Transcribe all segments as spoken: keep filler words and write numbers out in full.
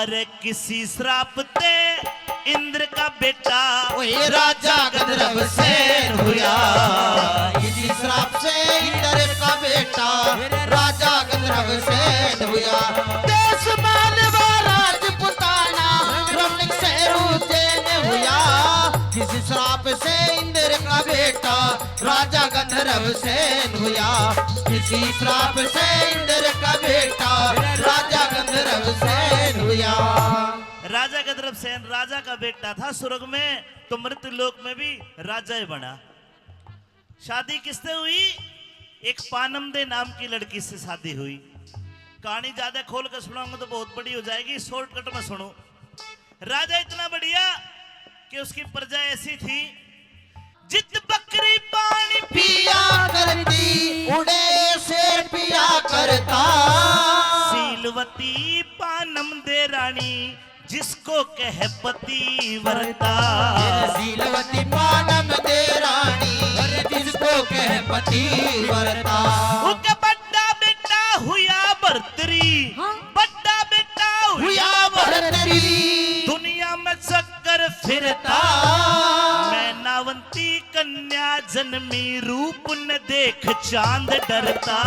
अरे किसी श्राप ते इंद्र का बेटा, ओए राजा गंधर्व सेन हुआ। किसी श्राप से इंद्र का बेटा राजा गंधर्व सेन हुआ। देश मानवा राजपुताना रमणीक से उज्जैन हुआ। किसी श्राप से इंद्र का बेटा राजा गंधर्व सेन हुआ। किसी श्राप से इंद्र का बेटा राजा गंधर्व सेन हुआ। राजा गंधर्व सेन राजा का बेटा था स्वर्ग में, तो मृत्यु लोक में भी राजा ही बना। शादी किससे हुई? एक पानम दे नाम की लड़की से शादी हुई। कहानी ज्यादा खोल के सुनाऊंगा तो बहुत बड़ी हो जाएगी, शॉर्टकट में सुनो। राजा इतना बढ़िया कि उसकी प्रजा ऐसी थी, जित बकरी पानी पिया करती, उड़े शेर पिया करता। शीलवती पानम दे रानी, जिसको कह पतिव्रता। शीलवती पानम दे रानी, जिसको कह पतिव्रता। उके बड़ा बेटा हुआ भरतरी, हाँ। बड़ा बेटा हुआ हुआ भरतरी। भरतरी। दुनिया में चक्कर फिरता। मैनावंती कन्या जन्मी, रूप न देख चांद डरता।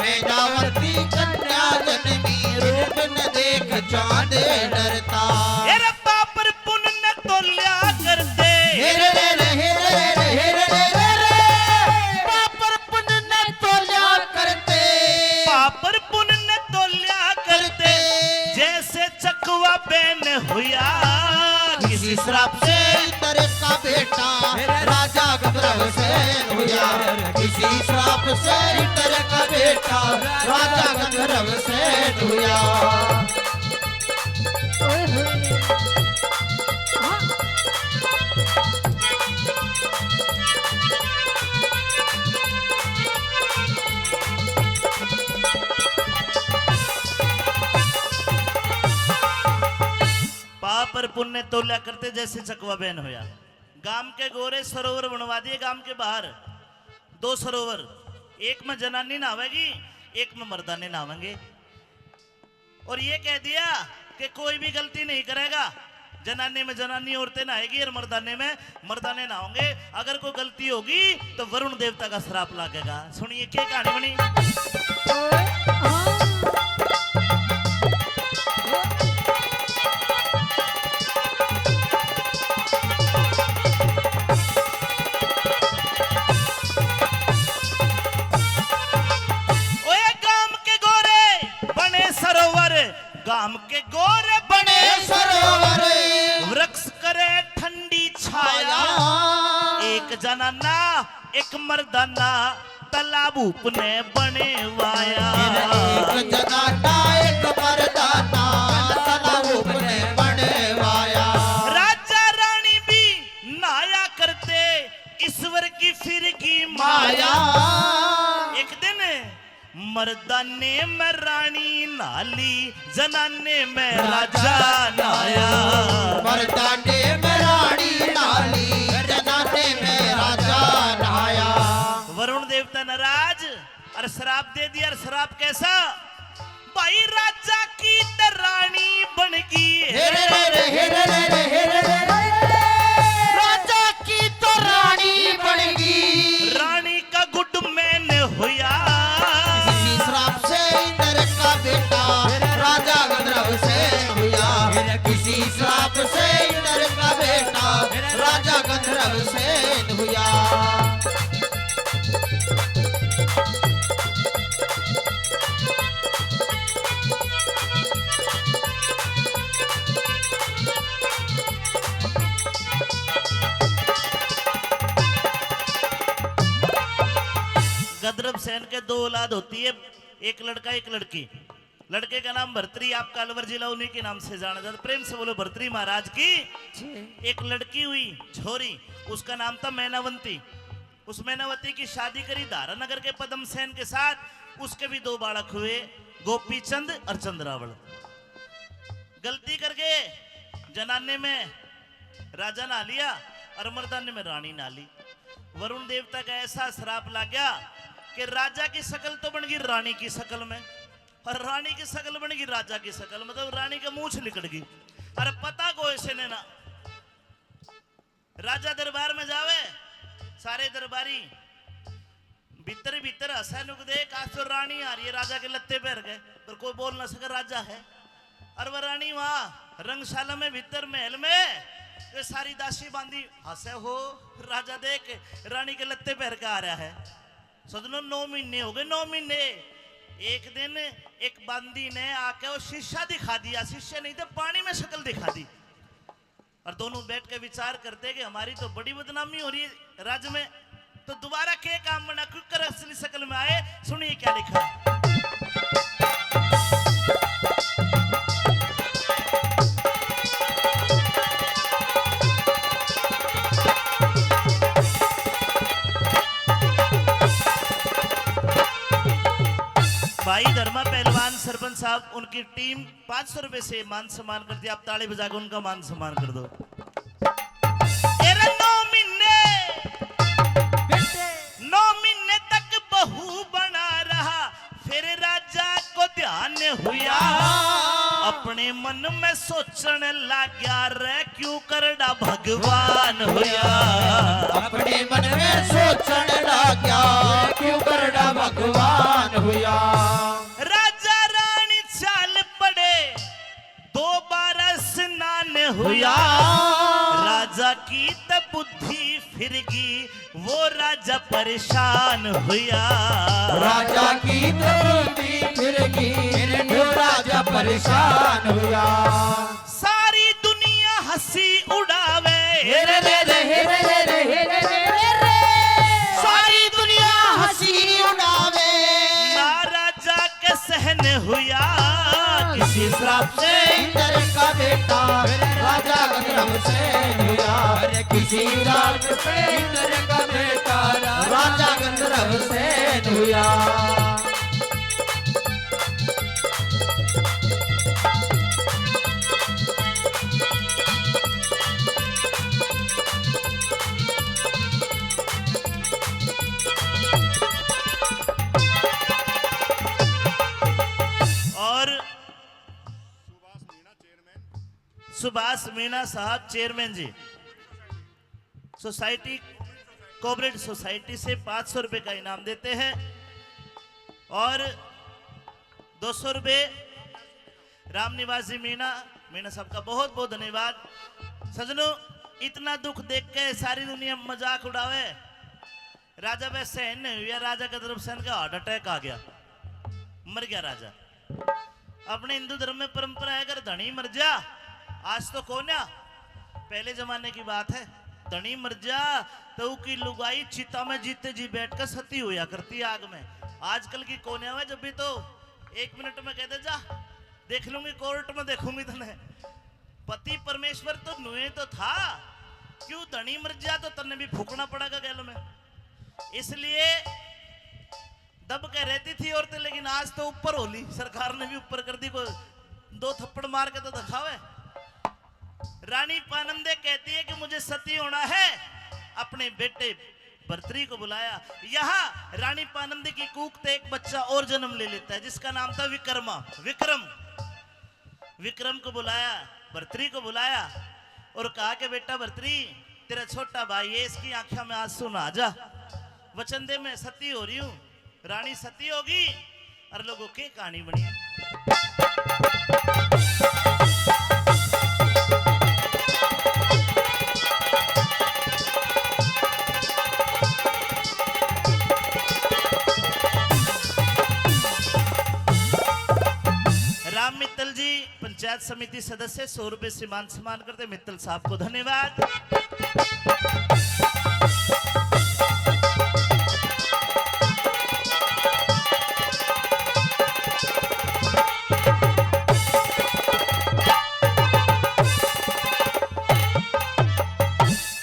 मैनावंती कन्या जन्मी, रूप न देख चांद डरता। ए रे पाप और पुण्य न तोल्या करते। हे रे रे रे, हे रे रे रे, हे रे रे रे रे। पाप और पुण्य न तोल्या करते। पाप और पुण्य न तोल्या करते। जैसे चकवा बेन हुआ। किसी श्राप से इंद्र का बेटा राजा गंधर्व सेन हुआ। किसी श्राप से इंद्र का बेटा राजा गंधर्व सेन हुआ। ओए होए। हाँ। पाप और पुण्य तोल्या करते, जैसे चकवा बेन होया। गांव के गोरे सरोवर बनवा दिए, गांव के बाहर दो सरोवर, एक में जनानी नहावेगी, एक में मर्दाने नहावेंगे। और ये कह दिया कि कोई भी गलती नहीं करेगा, जनानी में जनानी औरतें नहाएगी और मर्दाने में मर्दाने नहाओगे। अगर कोई गलती होगी तो वरुण देवता का श्राप लागेगा। सुनिए, क्या कहानी बनी। ओए गाम के गोरे बने सरोवर, गाम के गोरे बने बने सरोवर। वृक्ष करे ठंडी छाया। छाया। एक जनाना, एक मर्दाना, तालाब उपने बने वाया। एक जनाना, एक मर्दाना, तालाब उपने बने वाया। राजा रानी भी नहाया करते, ईश्वर की फिर की माया। माया। एक दिन मर्दाने में रानी नहा ली, जनाने में राजा नहाया। मर्दाने में रानी नहा ली, जनाने में राजा नहाया। वरुण देवता नाराज और श्राप दे दिया। और श्राप कैसा? भाई राजा की तो रानी बन गई। हे रे रे रे, हे रे रे रे, हे रे रे रे। राजा की तो रानी बन गई। रानी का गुड मैन होया। किसी श्राप से इंद्र का बेटा राजा गंधर्व सेन हुआ। किसी श्राप से इंद्र का बेटा राजा गंधर्व सेन हुआ। गंधर्व सेन के दो औलाद होती है, एक लड़का एक लड़की। लड़के का नाम भरतरी, आपका अलवर जिला उन्हीं के नाम से जाना जाता। प्रेम से बोलो भरतरी महाराज की। जी। एक लड़की हुई छोरी, उसका नाम था मैनावंती। उस मैनावती की शादी करी धारा नगर के पद्म सेन के साथ। उसके भी दो बालक हुए, गोपी चंद और चंद्रावल। गलती करके जनाने में राजा नहा लिया और मर्दाने में रानी नहा ली। वरुण देवता का ऐसा श्राप लग गया कि राजा की शक्ल तो बन गई रानी की शक्ल में। और रानी की शकल बन गई राजा की शकल, मतलब रानी के मूछ लिकड़ गई। अरे पता को ऐसे ने ना, राजा दरबार में जावे, सारे दरबारी भीतर भीतर हंसे, नुक देख, आज तो रानी आ रही है, राजा के लत्ते पहर गए, पर कोई बोल ना सके, राजा है। और वह रानी वहां रंगशाला में भीतर महल में, ये सारी दासी बांदी हंसे हो, राजा देख रानी के लत्ते पहर के आ रहा है। सजनो, नौ महीने हो गए, नौ महीने। एक दिन एक बांदी ने आके वो शीशा दिखा दिया, शीशा नहीं तो पानी में शक्ल दिखा दी। और दोनों बैठ के विचार करते कि हमारी तो बड़ी बदनामी हो रही है राज्य में, तो दोबारा के काम बना, क्यों कर असली शक्ल में आए। सुनिए क्या लिखा है। भाई धर्मा पहलवान, सरपंच साहब, उनकी टीम पाँच सौ रुपए से मान सम्मान कर दिया। आप ताली बजा के उनका मान सम्मान कर दो। तेरा नौ महीने, नौ महीने तक बहू बना रहा, फिर राजा को ध्यान हुआ। अपने मन में सोचण लाग्या रे, क्यों करड़ा भगवान हुआ। अपने मन में सोचण लाग्या, क्यों करड़ा भगवान हुआ। राजा रानी चाल पड़े, दो बार स्नान हुआ। राजा की त बुद्धि फिर गई, वो राजा परेशान हुआ। राजा की त बुद्धि फिर गई, वो राजा परेशान हुआ। सारी दुनिया हंसी उड़ावे। हे रे रे रे, हे रे रे रे, हे रे रे रे। सारी दुनिया हंसी उड़ावे। ना राजा के सहन हुआ। किसी श्राप से इंद्र का बेटा राजा गंधर्व सेन हुआ। अरे किसी श्राप से इंद्र का बेटा राजा गंधर्व सेन हुआ। और सुभाष मीणा साहब चेयरमैन जी, सोसाइटी, कोऑपरेटिव सोसाइटी से पाँच सौ रुपए का इनाम देते हैं और दो सौ रुपए रामनिवास जी मीणा, मीणा साहब का बहुत बहुत धन्यवाद। सजनों, इतना दुख देख के सारी दुनिया मजाक उड़ावे। राजा वह सहन नहीं हुआ, राजा का तरफ से इनका हार्ट अटैक आ गया, मर गया राजा। अपने हिंदू धर्म में परंपरा है, अगर धनी मर जा, आज तो कोन्या, पहले जमाने की बात है, धनी मर जा तो उसकी लुगाई चिता में जीते जी बैठ कर सती होया करती आग में। आजकल की कोन्या है, जब भी तो एक मिनट में कह दे, जा देख लूंगी, कोर्ट में देखूंगी तने। पति परमेश्वर तो नुए तो था, क्यों धनी मर जा तो तन्ने भी फूकना पड़ेगा गैल में। इसलिए दब के रहती थी औरतें, लेकिन आज तो ऊपर हो ली, सरकार ने भी ऊपर कर दी। कोई दो थप्पड़ मार के तो दिखावे। रानी पानंदे कहती है कि मुझे सती होना है, अपने बेटे भर्तरी को बुलाया। यहाँ रानी पानंदे की कूख ते एक बच्चा और जन्म ले लेता है, जिसका नाम था विक्रमा। विक्रम, विक्रम को बुलाया, भर्तरी को बुलाया और कहा कि बेटा भर्तरी, तेरा छोटा भाई है, इसकी आंखों में आंसू ना आ जा, वचन दे, मैं सती हो रही हूँ। रानी सती होगी और लोगों की कहानी बनी। राम मित्तल जी, पंचायत समिति सदस्य, सौ रुपए से मान सम्मान करते, मित्तल साहब को धन्यवाद।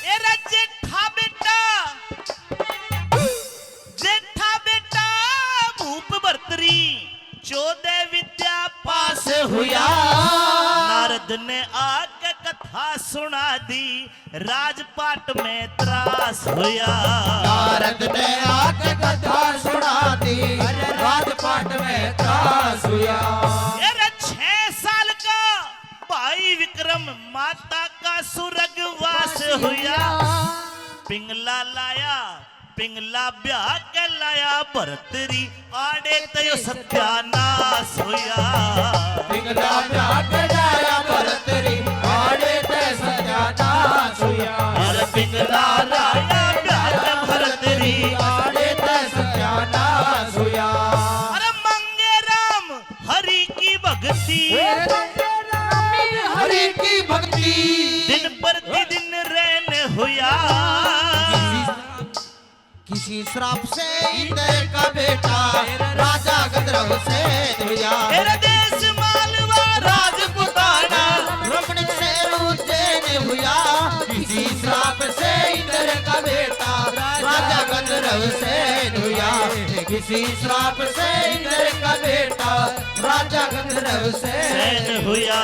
ए रे जेठा बेटा, जेठा बेटा भूप भर्तरी, चौदह विद्या पास हुआ। नारद ने आके कथा सुना दी, राजपाट में त्रास हुआ। नारद ने आके कथा सुना दी, राजपाट में त्रास हुआ। पिंगला लाया, पिंगला ब्याह के लाया भरत री, आड़े ते यो सत्यानाश होया। पिंगला ब्याह के लाया भरत री, आड़े ते सत्यानाश होया। अरे पिंगला लाया ब्याह के भरत री, आड़े ते सत्यानाश होया। अरे मांगे राम हरि की भक्ति, हरि की भक्ति दिन प्रतिदिन रहन होया। किसी श्राप से इंद्र का बेटा राजा गंधर्व सेन हुआ। मेरा देश मालवा राजपुताना, रमणीक शहर उज्जैन हुआ। किसी श्राप से इंद्र का बेटा राजा गंधर्व सेन हुआ। किसी श्राप से इंद्र का बेटा राजा गंधर्व सेन सेन हुआ।